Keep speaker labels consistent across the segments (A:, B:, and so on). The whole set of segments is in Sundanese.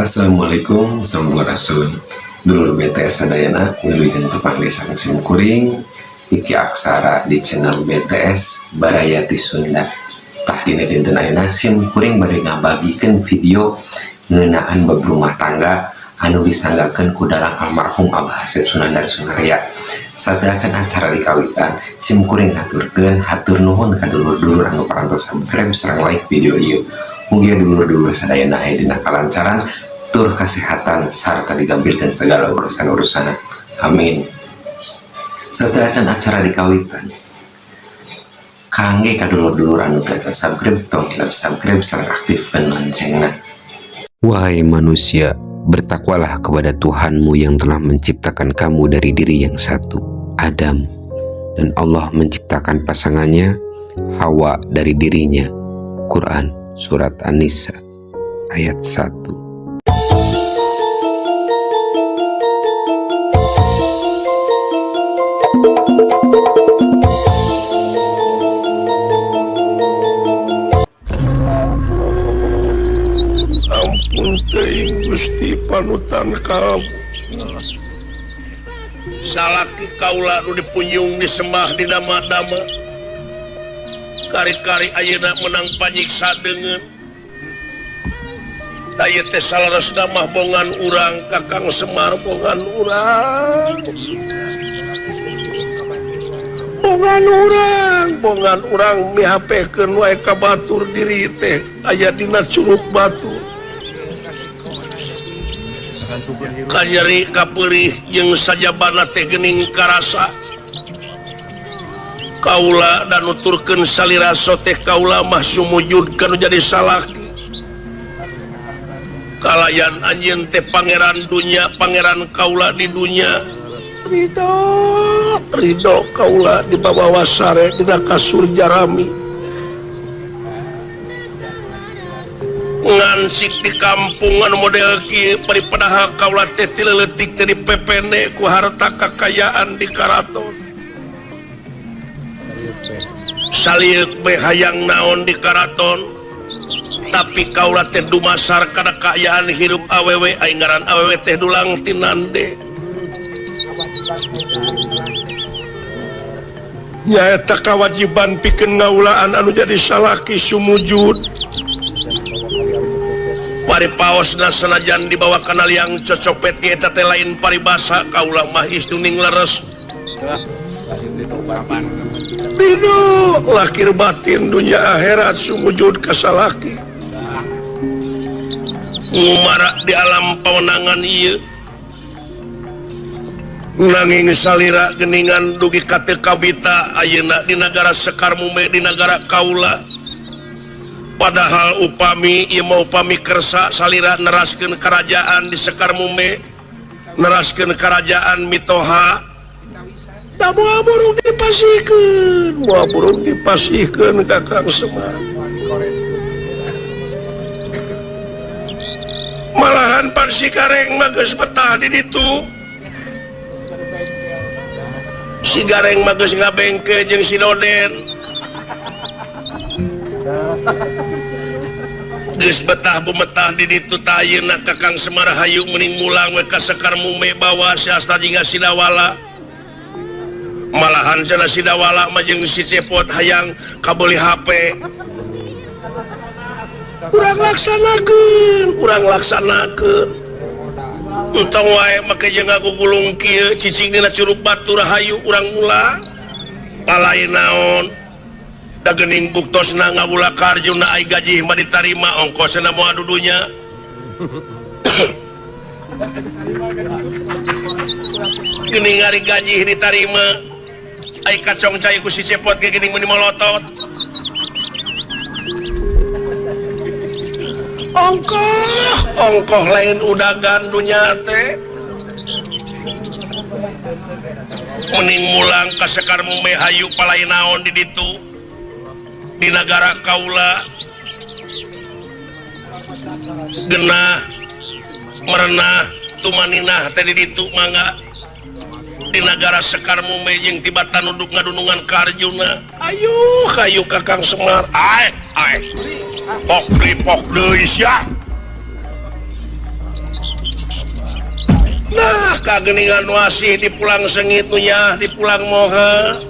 A: Assalamualaikum, sampurasun, dulur BTS sadayana. Wilujeng tepang di sareng sim kuring Iki Aksara di channel BTS Barayati Sunda. Tah, dina dinten ayeuna sim kuring bade ngabagikeun video ngeunaan bab rumah tangga anu disanggakeun ku dalang almarhum Abah Asep Sunandar Sunarya. Sateuacan acara dikawitan, sim kuring ngaturkeun hatur nuhun ka dulur-dulur anu parantos subscribe sareng like video ieu. Mugia dulur-dulur sadayana aya dina kalancaran tur kesehatan sarta digampilkeun segala urusan-urusan, amin. Sateuacan acara dikawitan, kangge ka dulur-dulur anu teu acan subscribe, tong hilap subscribe sareng aktifkan loncengna.
B: Wahai manusia, bertakwalah kepada Tuhanmu yang telah menciptakan kamu dari diri yang satu, Adam, dan Allah menciptakan pasangannya, Hawa, dari dirinya. Quran Surat An-Nisa ayat 1.
C: Ampun teuing, Gusti, panutan kamu. Salaki kaula nu dipunjung, disembah, didama-dama, kari-kari ayeuna menang panyiksa deungeun. Ieu teh saleresna mah bongan urang, Kakang Semar, bongan urang, bongan urang, bongan urang, mihapekeun wae ka batur, diri teh aya dina curug batur, kanyeri kapeurih jeung sajabana teh geuning karasa kaula dan nuturkeun salira teh kaula mah sumujud kanu jadi salaki kalayan anjeun teh pangeran dunya, pangeran kaula di dunya. Ridho, ridho kaula di bawah sare dina kasur jarami, ngansik di kampungan model kieu, padahal kaula teh ti leutik teh dipepende ku harta kekayaan di karaton. Salieuk be hayang naon di karaton, tapi kaula teh dumasar kana kaayaan hirup awewe. Ai ngaran awewe teh dulang tinande. Nyaeta kawajiban pikeun ngaulaan anu jadi salaki sumujud. Paripaosna sanajan dibawa kana liang cocopet ge, eta teh lain paribasa, kaula mah istuning leres. Ridho lahir batin dunia akhirat sumujud ka salaki. Ngumara di alam pawenangan ieu, nanging salira geningan dugi ka teu kabita ayeuna di nagara Sekar Mume, di nagara kaula. Padahal upami ieu mah, upami kersa salira neraskeun kerajaan di Sekar Mume, neraskeun kerajaan mitoha, da moal burung dipasihkeun, moal burung dipasihkeun Kakang Semar. Malahan pan si Gareng mah geus betah di ditu. Si Gareng mah geus ngabengke jeung si Doden, geus betah bumetah di ditu. Tah, ayeuna Kakang Semar hayu mending mulang we ka Sekar Mume, bawa si Asta jeung si Dawala. Malahan cenah si Dawala mah jeung si Cepot hayang kabeuli HP. Urang laksanakeun, urang laksanakeun. Entong wae make jeung ngagugulung kieu, cicing dina curug batur. Hayu urang mulang, palai naon da geuning buktosna ngawula ka Arjuna. Ai gaji mah ditarima, ongkosna moal dudunya. Geuning ari gaji ditarima, ai kacong cai ku si Cepot ge geuning meuni molotot. Ongkoh, ongkoh, lain udagan dunya teh. Mending mulang ka Sekar Mume, hayu, palai naon di ditu di nagara kaula. Genah merenah tumaninah teh di ditu. Mangga di nagara Sekar Mume jeung tibatan nuduk ngadunungan ka Arjuna. Ayo, hayu, Kakang Semar. Ai ai, pok deui, pok deui sia. Nah kageningan nu asih di pulang sengit nu nya di pulang moha.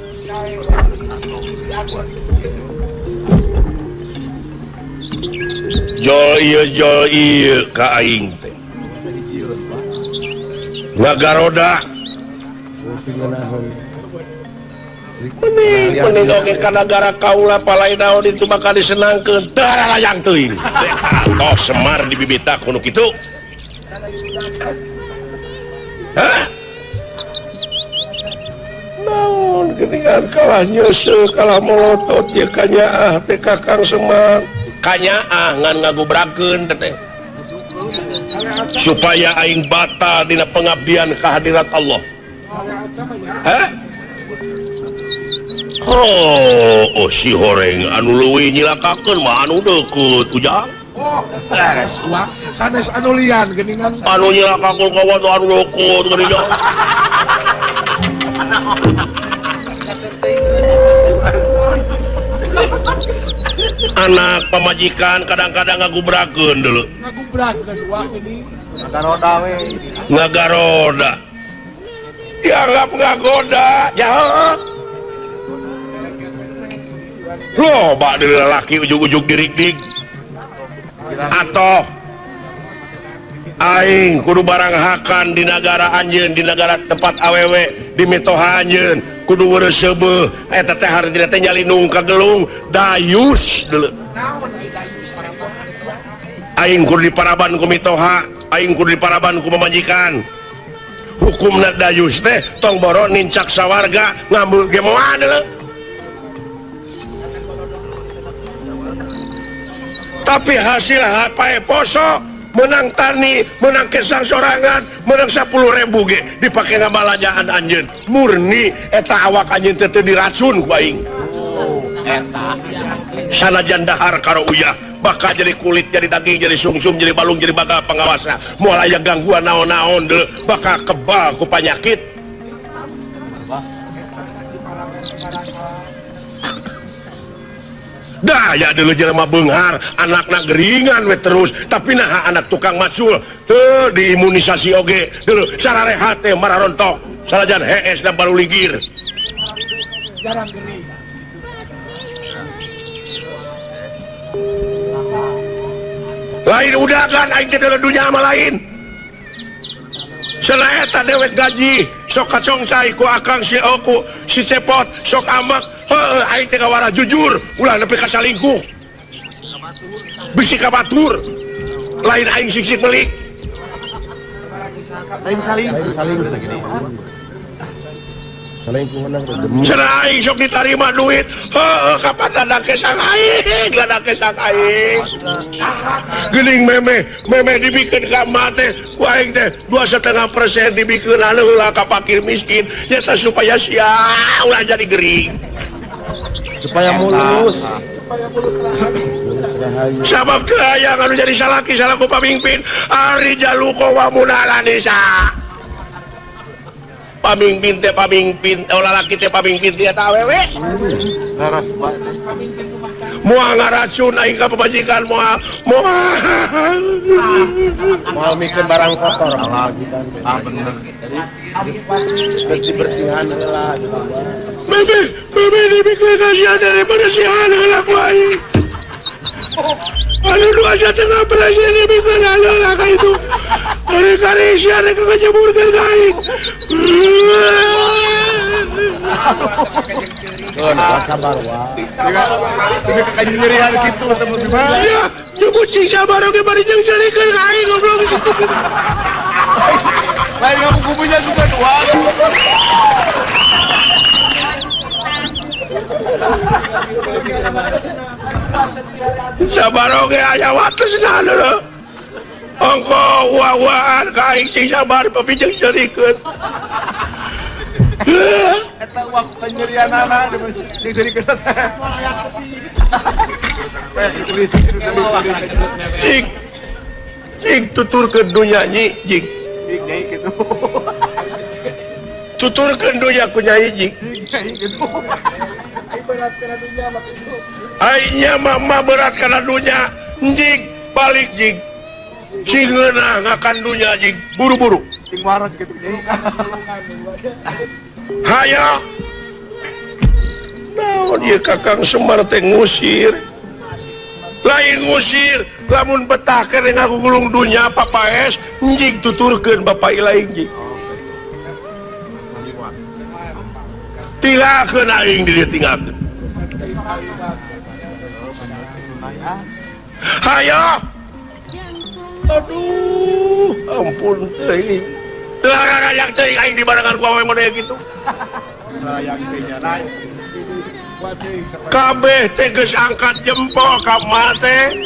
C: Jol ieu ka aing teh. Ngagaroda. Mending mending oge ka nagara kaula palai naon itu bakal disenangkeun teu layang teuing. Toh Semar dibibita kuno kitu. Hah? Naon geuningan kalah nyeuseuh kalah molotot ye kanyaah teh Kakang Semar. Kanyaah ngan ngagubrakeun teh supaya aing batal dina pengabdian kehadirat Allah. Hah? Oh, si horeng anu leuwih nyilakakeun mah anu deukeut ujang.
D: Oh, beres uang sanes anu lian geuningan.
C: Anu nyilakakeun ka watu anu deukeut geuningan. Anak pamajikan kadang-kadang ngagubrakeun dulu.
D: Ngagubrakeun wah geuning.
E: Ngagaroda we.
C: Ngagaroda. Dianggap ngagoda, jahat. Loba deui lalaki ujug-ujug dirikdik. Atoh aing kudu barang hakan di nagara anjeun, di nagara tempat awewe, di mitoha anjeun, kudu weureuh seubeuh eta teh hartina teh nyalinung ka gelung dayus deuleu. Aing kudu diparaban ku mitoha, aing kudu diparaban ku pamajikan. Hukumna dayus teh tong boro nincak sawarga ngambil ge moal deuleu. Tapi hasil hapae poso menang tani, menang kesang sorangan, menang 10.000 ge dipake ngabalajaan anjeun. Murni eta awak anjeun teh teu diracun ku aing.
D: Eta
C: sanajan dahar karo uyah bakal jadi kulit, jadi daging, jadi sungsum, jadi balung, jadi bakal pengawasna. Moal aya gangguan naon-naon deuleu, bakal kebal ku panyakit. Dah ya dulu jelema beunghar, anakna geringan we terus, tapi naha anak tukang macul teu diimunisasi oge dulu sararehat teh mararontok, sanajan hees dan baru ligir.
D: Jarang gering.
C: Lain udagan aing teh dunya mah lain. Selaeta dewek gaji sok kacongcai ku akang si oku si cepot sok ambek heueuh aing teh kawara jujur ulah nepi ka salingkuh bisi ka batur lain aing sik-sik melik
E: lain salingkuh
C: cenah aing sok ditarima duit heueuh kapan ladang kesang aing ladang kesang aing geuning memeh memeh dibikeun ka emak teh ku aing teh 2,5% dibikeun anu heula ka fakir miskin nyata supaya sia ulah jadi gering
E: supaya mulus
C: sabab teu aya anu jadi salaki salaku pamimpin ari jaluko wa munalanisa pamimpin teh pamimpin lalaki teh pamimpin teh eta awewe
E: laras bae teh
C: moal ngaracun aing ka pamajikan moal moal
A: moal mikeun barang kotor
E: lagi kan ah bener
A: geus dibersihan heula
C: bebe bebe dibikeun ka sia teh dibersihan heula ku aing anu 2,5% dibikeun heula ka itu ari kari sia rek ngajeburkeun ka aing.
A: Sabar wa.
E: Tapi kanyerian kitu ketemu gimana?
C: Iya, nyebut sing sabar oge bari jeung serikeun ka aing goblok.
E: Lain kamu kubunya juga dua.
C: Sabar oge aya watesna lho. Ongko wa-waan ka aing sing sabar tapi jeung serikeun.
E: Eta uang penyerianana jeung serikeun teh.
C: Cik. Cik tuturkeun dunya nyi, jik.
E: Cik nyai kitu.
C: Tuturkeun dunya ku nyai jik.
E: Cik nyai kitu.
D: Ai berat kana dunya mah kitu.
C: Ai nya mah berat kana dunya. Jik balik jik. Sing ngeunah ngakan dunya jik buru-buru.
E: Cing wareg kitu nya.
C: Hayo. Naon ieu Kakang Semar teh ngusir. Lain ngusir, lamun betah keneh ngagugulung dunya papaes, njing tuturkeun bapak ilaing jing. Tinggalkeun aing di dieu tinggalkeun. Hayo. Aduh, ampun teuing. Teu hararayang teuing aing dibarengan ku awewe model kitu. Kabeh teh geus angkat jempol ka mate.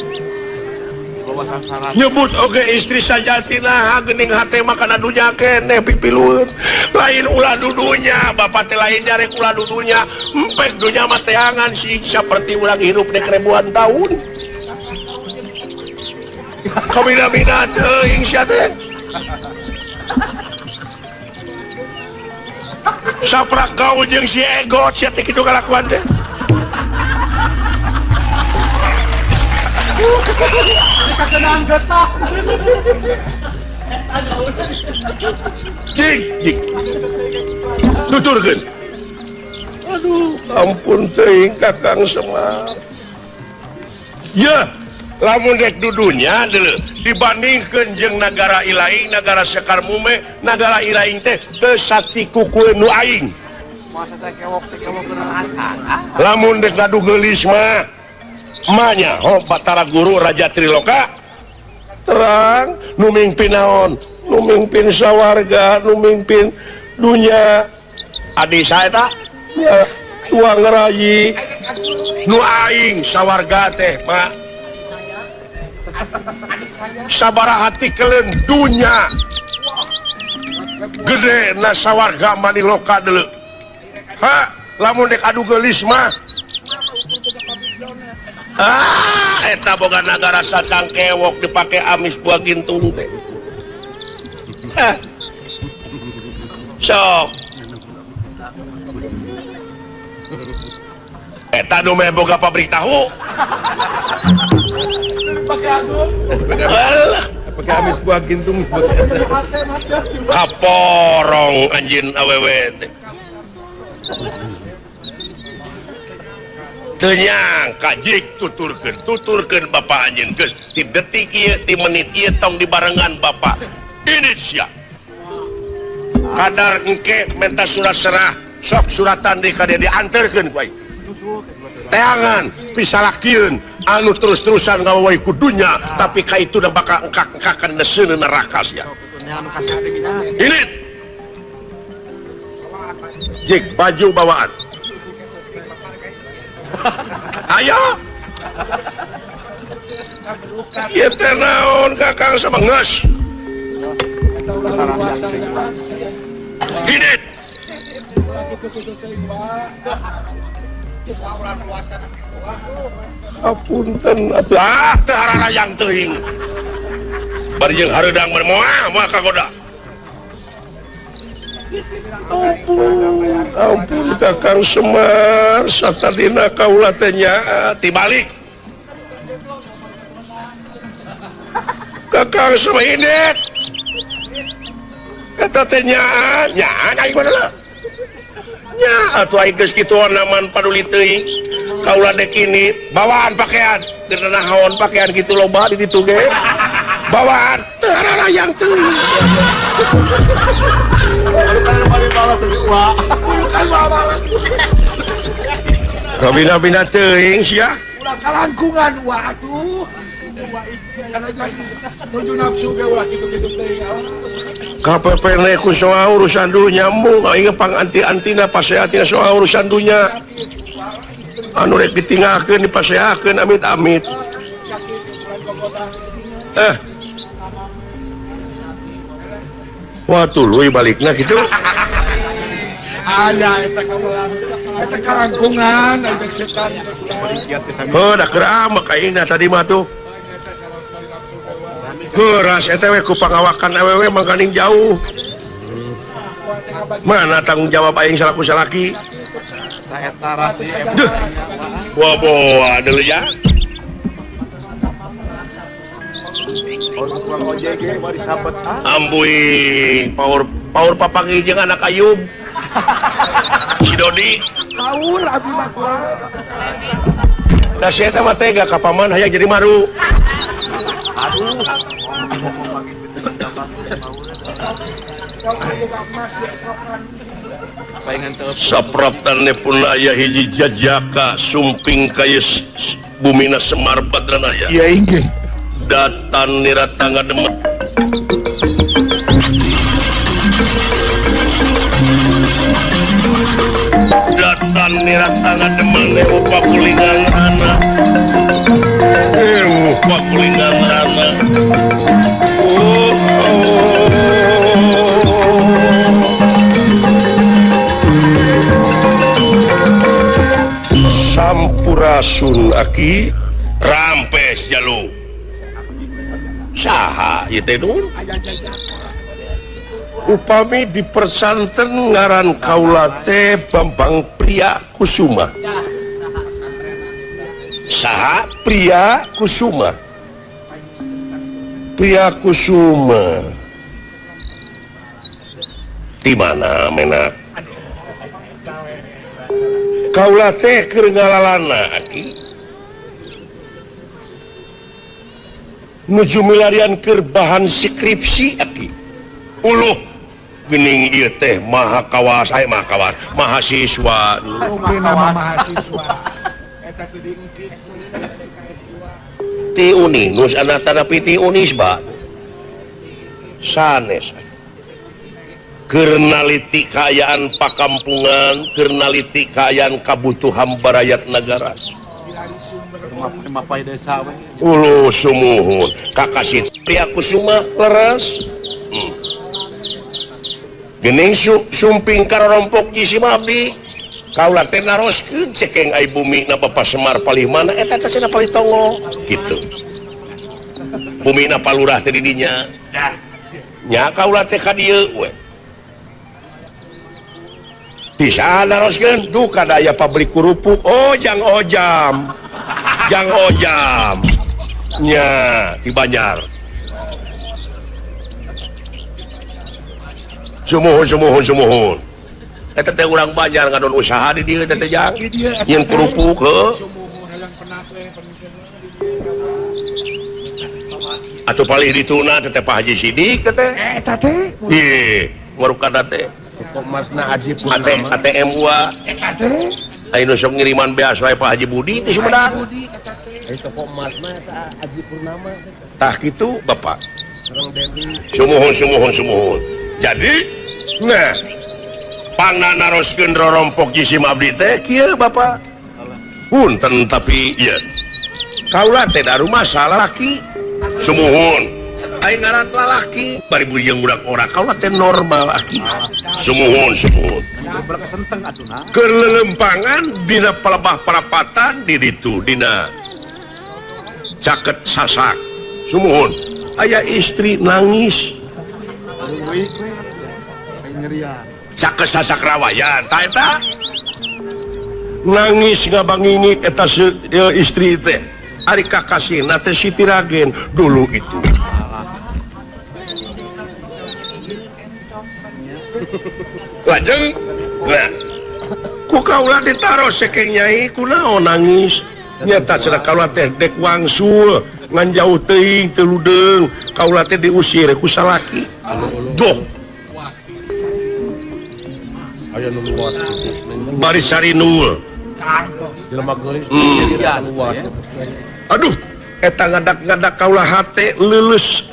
C: Nyebut oge istri sajatina geuning hate mah kana dunya keneh pipilueun. Lain ulah dudunya, bapak teh lain nyarek ulah dudunya. Empek dunya mah teangan sih saperti urang hirup dek ribuan tahun. Kabina-bina teuing sia teh. Saprak gaul jeung si Egot sia teh kitu kalakuan teh. Jing, jing. Tuturkeun. Aduh, ampun teuing Kakang Semar. Ya, lamun rek dudunya deuleu dibandingkeun jeung nagara ilaing, nagara Sekar Mume, nagara ilaing teh teu satikukueun nu aing. Lamun rek ngadu geulis mah manya oh Batara Guru Raja Triloka terang nu mingpin naon, nu mingpin sawarga, nu mingpin dunya. Adi sae ta ya tuang rayi nu aing sawarga teh Pak. Sabaraha tikeleun dunya gede na sawarga maniloka deuleu. Ha, lamun dek adu geulis mah ah eta boga nagara sacangkewok dipake amis buah gintung teh. Sok eta nu meh boga pabrik tahu.
A: Pakai amis buah gintung.
C: Kaporong anjeun awewe teh. Teu nyangka jik tuturkeun, tuturkeun bapak anjeun geus ti detik ieu ti menit ieu tong dibarengan bapak. Ini sia. Kadar engke menta surat serah, sok suratan deui ka dieu dianterkeun ku aing. Teangan pisalakieun anu terus-terusan ngawae ku dunya tapi ka itu bakal engkak-engkakan neseun neraka sia. Ini jik baju bawaan. Ayo. Ieu teh naon Kakang sama geus. Ini apunten atuh ah teu hararayang teuing. Bari jeung hareudang moal moal kagoda. Ampun, ampun Kakang Semar, satadina kaula teh nyaa tibalik. Kakang Semar indet. Eta teh nyaa, nyaan aing mah lah. Nya atuh aing geus kitu naman paduli teuing. Kaula dek ini bawaan pakaian, teu naon pakaian kitu loba di ditu ge. Bawaan teu hararayang teuing. Kabina-bina teuing sia.
D: Ulah kalangkungan wa atuh. Nuju nafsu ge ulah kitu-kitu teuing.
C: KPP ku soal urusan dunya mung aing pang anti-antina paseatina soal urusan dunya. Anu rek ditinggalkeun dipaseakeun amit-amit. Wah tuluy balikna kitu.
D: Ada eta kamulang, eta kalangkungan ajak setan.
C: Heuh da keur amek aing tadi mah tuh. Heuh ras eta we ku pangawakan awewe mangkaning jauh. Mana tanggung jawab aing salaku salaki? Duh. Boa-boa deuleu ya. Ambuing power power papanggih jeung anak Ayub. Si Dodi.
D: Power abdi mah.
C: Da si eta mah tega ka paman hayang jadi maru.
E: Aduh.
C: Sapraptane pun aya hiji jajaka sumping ka bumina Semar Badranaya.
D: Iya inggih.
C: Datan niratanga demet. Datan niratanga demen ewu pakulingan anak. Ewu pakulingan anak. Oh, oh. Sampurasun aki rampes jalu. Saha ieu teh nun? Upami dipersanten ngaran kaula teh Bambang Pria Kusuma. Saha Pria Kusuma? Pria Kusuma. Di mana menak? Kaula teh keur ngalalana aki. Nuju milarian keur bahan skripsi aki. Uluh geuning ieu teh maha kawas, aya maha kawas, mahasiswa.
D: Nama mahasiswa. Eta teh diengkit.
C: Ti Uninus anak tanapi ti Unisba. Sanes. Keur naliti kaayaan pakampungan, keur naliti kaayaan kabutuhan barayat nagara. Ulu sumuhun kakasih Pria Kusuma leres. Gening sumping karompok jisim abdi. Kaula teh naroskeun cekeng ai bumi na Bapak Semar palih mana eta teh cenah palih tongo kitu. Bumi na palurah teh di dinya. Nya kaula teh ka dieu we. Bisa naroskeun duka da aya pabrik kerupuk. Oh jang ojam. Jang ojam. Nya di Banjar. Sumuhun sumuhun sumuhun. Eta teh urang Banjar ngadon usaha di dieu teh jang. Nyeun kerupuk heuh. Atuh palih dituna teh Pak Haji Sidik teh.
D: Eta teh.
C: Ih, ngorukana teh.
E: Masna Haji Purnama.
C: ATM gua.
D: Eta teh.
C: Aya nu sok ngiriman beas wae Pak Haji Budi teh Sumedang.
E: Aya toko emasna eta Haji Purnama.
C: Tah kitu Bapak.
E: Sareng Dedi.
C: Sumuhun sumuhun sumuhun. Jadi nah pangna naroskeun rorompok jisim abdi teh kieu Bapak. Punten tapi ieu. Kaula teh da rumah salah laki. Sumuhun. Aing ngaran lalaki bari bujang budak ora kaula teh normal aki. Sumuhun sumuhun. Keur lelempangan dina palebah parapatan di ditu dina caket sasak. Sumuhun. Aya istri nangis. Caket sasak rawayan ta eta. Nangis ngabangingik eta istri teh. Ari kakasihna teh Siti Ragen dulu itu. Lajeng nah ku kaula ditaros sekeng nyai kunaon nangis nyata cenah kaula teh dek wangsul ngan jauh teuing teu ludeung kaula teh diusir ku salaki doh
E: aya nu luas
C: bari sarinul
E: jelema geulis luas.
C: Aduh eta ngadak-ngadak kaula hate leuleus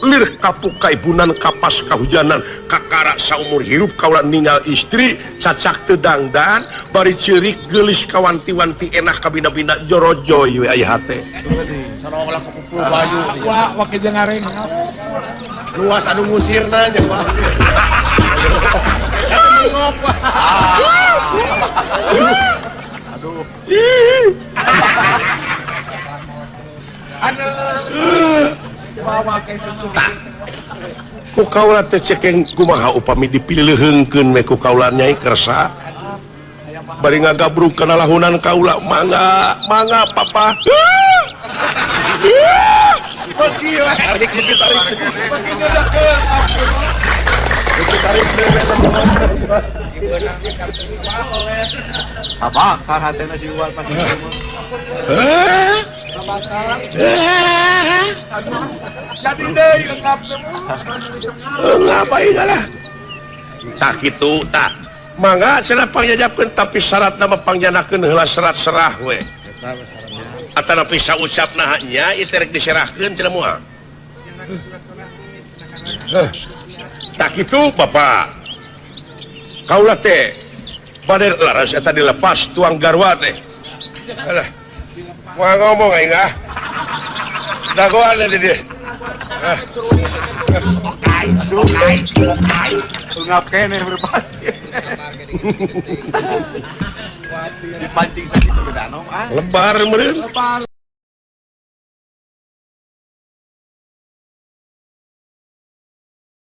C: lir kapuk kaibunan kapas kahujanan kakara saumur hirup kaula ninggal istri cacak teu dangdan bari ceurik geulis kawanti-wanti enak kabina-bina jorojoy we aya hate.
E: Sarong kumpul bayu.
D: Wah, wake jeung areng.
E: Luas anu ngusirna nya wah. Aduh.
D: Aduh.
C: Ku kaula teh cekeng kumaha upami dipileuheungkeun we ku kaula nyai kersa bari ngagabruk kana lahunan kaula mangga mangga papa.
D: Beuki we.
E: Tarik beuki tarik.
D: Beuki nyedekeun.
E: Beuki tarik Kabakar hatena si Iwan pas itu.
D: Jadi deui engap teh.
C: Engap aing lah. Tah kitu tah. Mangga cenah pangjajabkeun tapi syaratna mah pangjanakeun heula serat serah we. Atanapi saucapna nya ieu teh rek diserahkeun cenah moal. Tah kitu Bapak. Kaula teh bade laras eta dilepas tuang garwa teh. Alah. Moal ngomong aing ah. Dagoan di dieu.
E: Okai. Ungap keneh berpasti. Dipancing sakitu gedanom ah.
C: Lebar meureun.
D: Lebar.